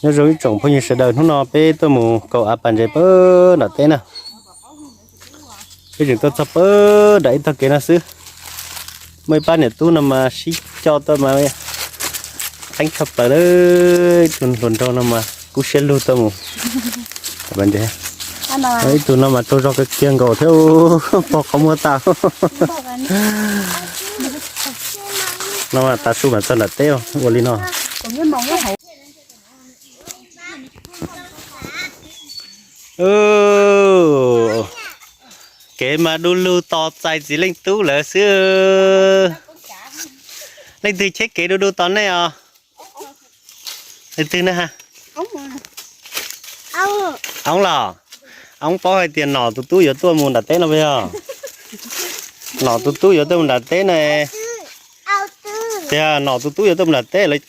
Nyob zoo ib tsoom phooj ywg sawv daws, hnub no peb tuaj mus kaum av pas ntses pab nram teb na. Peb tseem tuaj txog pab nram ib tog kev no xwb. Muaj ib pab niam tub no mas sib coj tuaj mas qeeb tshaj plaws lawm, ib tug hluas nraug no mas kub siab lug tuaj mus. Pas ntses, ib tug no mas tsaug zog kawg kiag nkaus thiab, pog qhov muag tas. No mas tav su mas txog nram teb ua li no. Kev mas du lug tos txais txiv leej tub lawm xwb. Leej twg cheb kev du du tos nej os? Leej twg na? Oob los? Oob paub hais tias nom tus tub yuav tuaj mus nram teb no puas yog? Nom tus tub yuav tuaj mus nram teb na. Tias nom tus tub yuav tuaj mus nram teb, lawv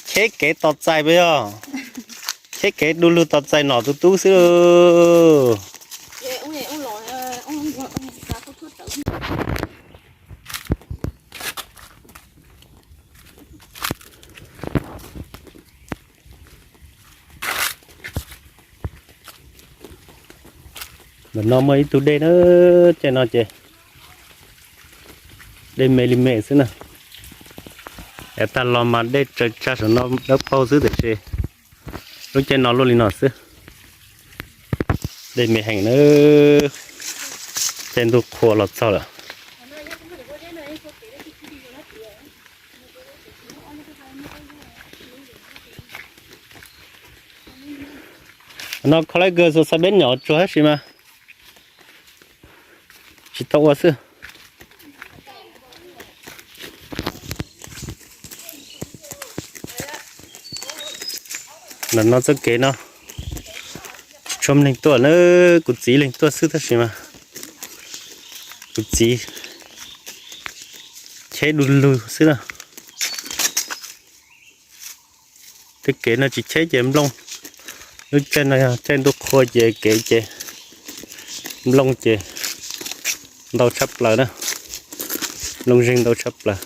cheb kev tos txais puas yog? Cheb kev du lug tos txais nom tus tub xwb. Ntawm no muaj ib tug dej na, caij no ces dej me li me xwb na. Es tag los mas dej tsaws tsag saum no dawb paug xwb tiam sis lub caij no luaj li no xwb. Dej me heev na, caij ntuj qhua los txog lawm. No kho laib kawg, xuas xav peb nyom tsuag tab sis mas tsis tau ua xwb. Ntawm no txoj kev no tsis tshua leej tuaj na, kuv txiv leej tuaj xwb tab sis mas kuv txiv cheb du lug xwb na. Tej kev no tsis cheb ces nplooj, lub caij no yog caij ntuj qhua ces kev ces nplooj ces ntau tshaj plaws na, nplooj zeeg ntau tshaj plaws.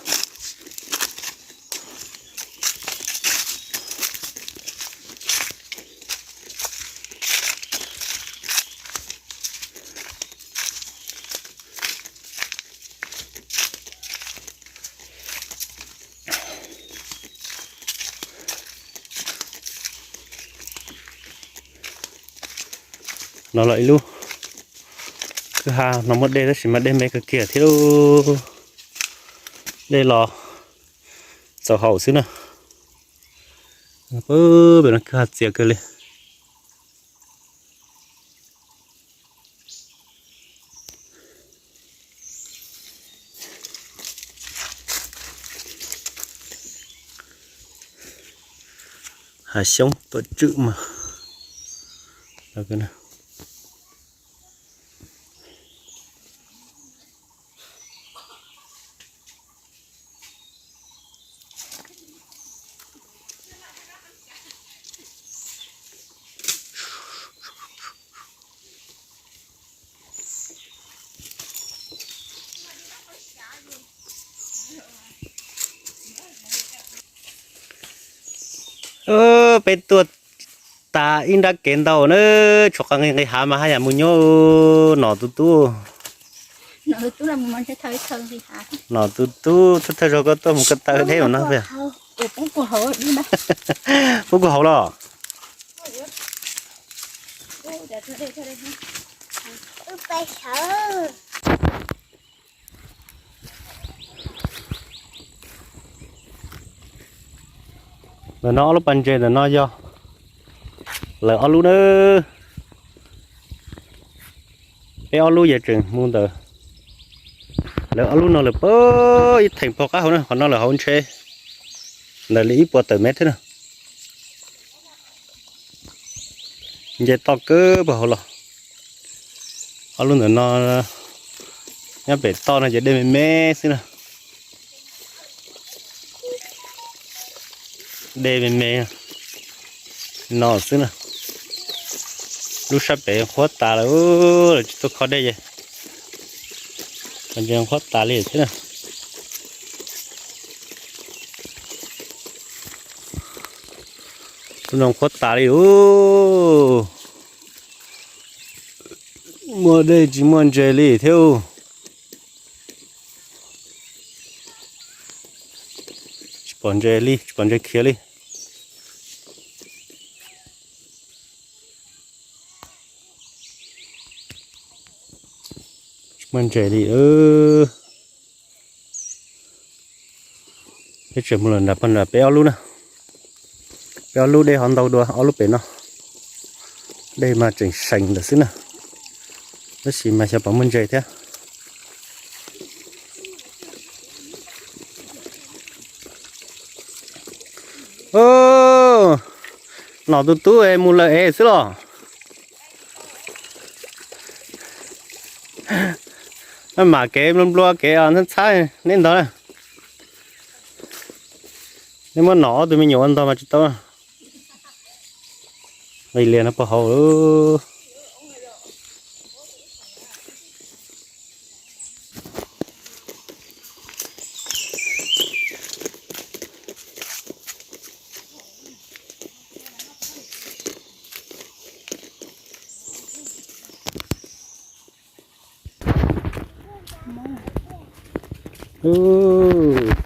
No los ib lub kwj ha no muaj dej tab sis mas dej me kawg kiag thiab, dej los txaus haus xwb na. Pem no kwj ha txias kawg li. Hav xyoob tuam tswm mas. Peb tuaj tas ib nrab kev ntau na, tshuav qhov nqis nqis hav mas haj yam mus nyob. Nom tus tub, nom tus tub thawj thawj zaug koj tuaj mus ko taw deb no. Pub kuv hauv los. Ntawm no ob lub pas ntses ntawm no yog lawv ob lub na. Peb ob lub yog tseem mus ntawm lawv ob lub no lawm pab ib theem pog qab hauv na, qhov no lawm hauv ntshe ntawm li ib puas tawm mev thiab na. Nce toj kawg puag hauv los. Ob lub ntawm no nyob pem toj no ces dej me me xwb na. Dej me me no xwb na. Lub sab pem qhuav tas lawm, lawv tsis tuaj kho dej ces qhuav tas li thiab na. Lub no qhuav tas li ub. Muaj dej tsis muaj ntses li thiab. Tsis pom ntses li, tsis pom ntses khiav li. Tsis muaj ntses li. Peb tseem mus lawm nram pog nram peb ob lub na. Peb ob lub dej ho ntau dua ob lub pem no. Dej mas tseem seem ntawm xwb na. Tab sis mas xyov puas muaj ntses thiab. Nom tus tub es mus lawm es xwb los. Mam kev nplua nplua kev ntxhab ntxhab neb ntog na. Neb muab nom ob tug me nyuam ua ntog mas tsis tau. Nqis lias no puag hauv.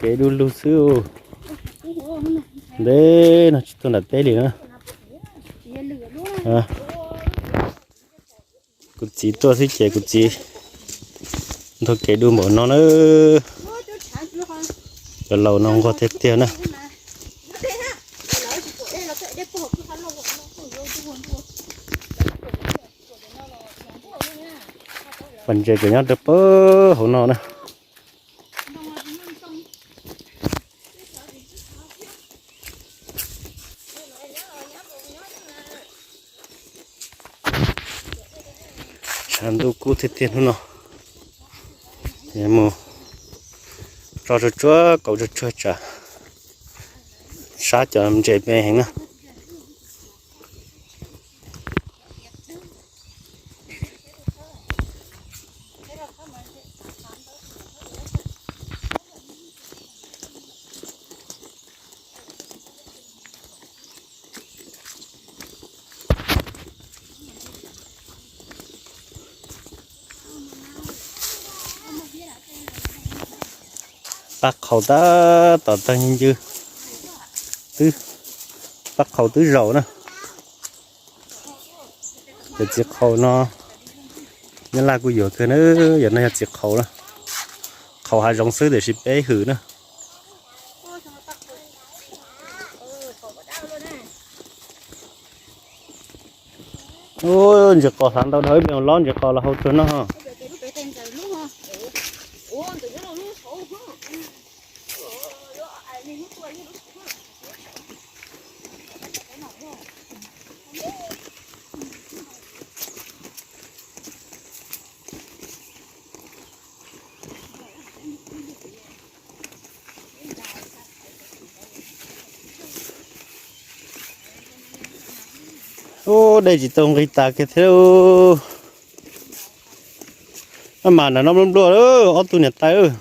Kev du lug xwb. Ntev no tsis tuaj nram teb li na. Kuv txiv tuaj xwb ces kuv txiv nthua kev du npaum no na. Cov laus no nquag tiag tiag na. Pas ntses tseem nyob rau pab hauv no na. Tshav ntuj kub tiag tiag hnub no. Mus tso tsuag tsuag kaus tsuag tsuag tsam sab cov ntses me heev na. Paj qhaus tab tom tag ncw, twb, paj qhaus twb zaum na. Cov txiv qhaus no, Nyab Laj kuj yuav kawg na, yog no yog txiv qhaus na. Qhaus hav zoov xwb tiam sis peb hwm na. Ntses qos hlav ntau dhau ib pliag los ntses qos los hau tuag no. Ub, dej tsis tau nqis tas kiag thiab. Maj mam nram no nplua nplua, ob tug niam tais.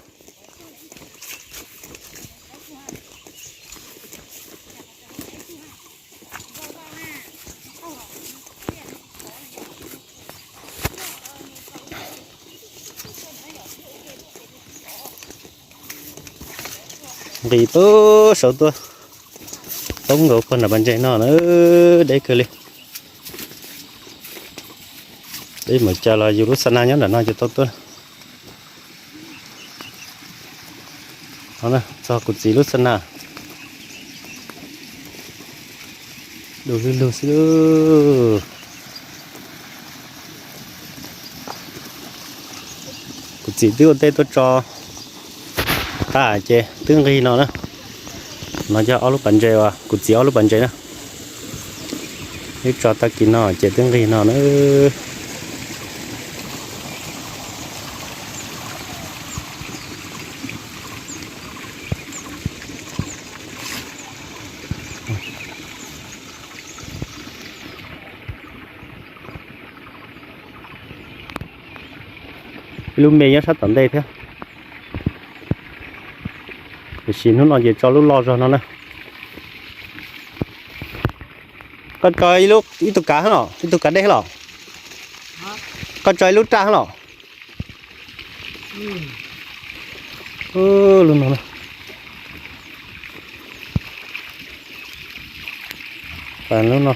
Nqis tuaj saud tuaj, toob nkaus pog nram pas ntses no na, deb kawg li. Peb mus cas los yus lub xa na nyob nram no ces tau tuaj. Txog kuv txiv lub xa na, du lug lug xwb. Kuv txiv twb ua ntej tuaj tso tag ces twb nqig no na. No yog ob lub pas ntses uas kuv txiv ob lub pas ntses na. Twb tso tag kis no ces twb nqig no na. Ib lub me nyob sab tom ntej thiab, tiam sis hnub no ces tso lub loj zog no na. Koj tso ib tug kav los, ib tug kav dej los? Koj tso ib lub raj los? Lub no, lub no.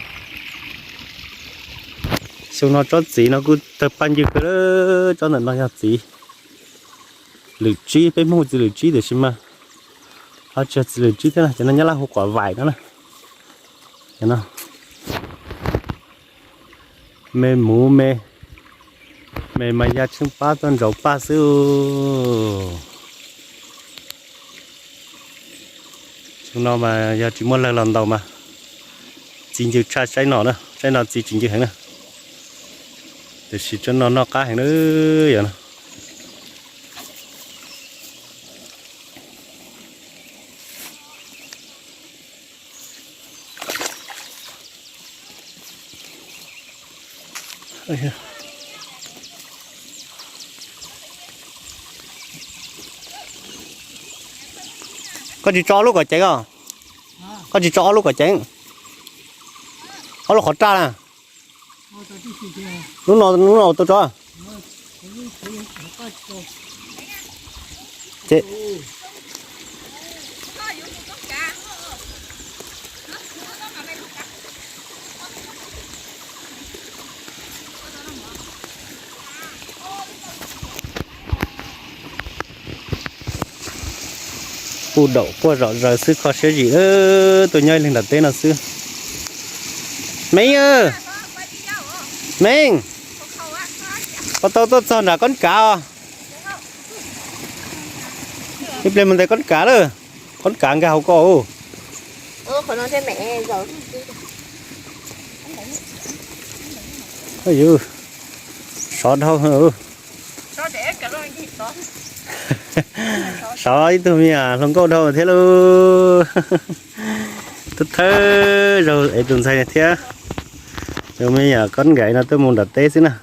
Xyoo no tsob txiv no kuj tawg paj ncwg kawg, tsob ntawm no yog txiv lwm tsib, peb Hmoob hu txiv lwm tsib tiam sis mas ho tsis yog txiv lwm tsib thiab no, cov no Nyab Laj hu quav vaim no na. Cov no me muv me, me mas ya tsheej pab tuaj ntsaus paj xwb. Xyoo no mas yog tsis muaj lawg los ntaus mas txi ncw tshaj tsaib no na, tsaib no txi tsis ncw heev na. Tiam sis tsob no noj qab heev na, yog no. Koj tsis tso ob lub kom ceev os? Koj tsis tso ob lub kom ceev? Ob lub qhov raj na. Lub no, lub no tau tso. Puj daum quaj zom zaws xwb, kho siab zim, tuaj nyob ib leeg nram teb no xwb. Meej, Meej, puas tau tuaj txog nram koob kav os? Ib pliag mus ntes koob kav lawm, koob kav nkag hauv ko. Sov dhau. Sov ib tug me nyuam hluas nkauj dhau thiab lauj. Thawj thawj zaug es tus ntxhais thiab tus me nyuam koob kav no tuaj mus nram teb xwb na.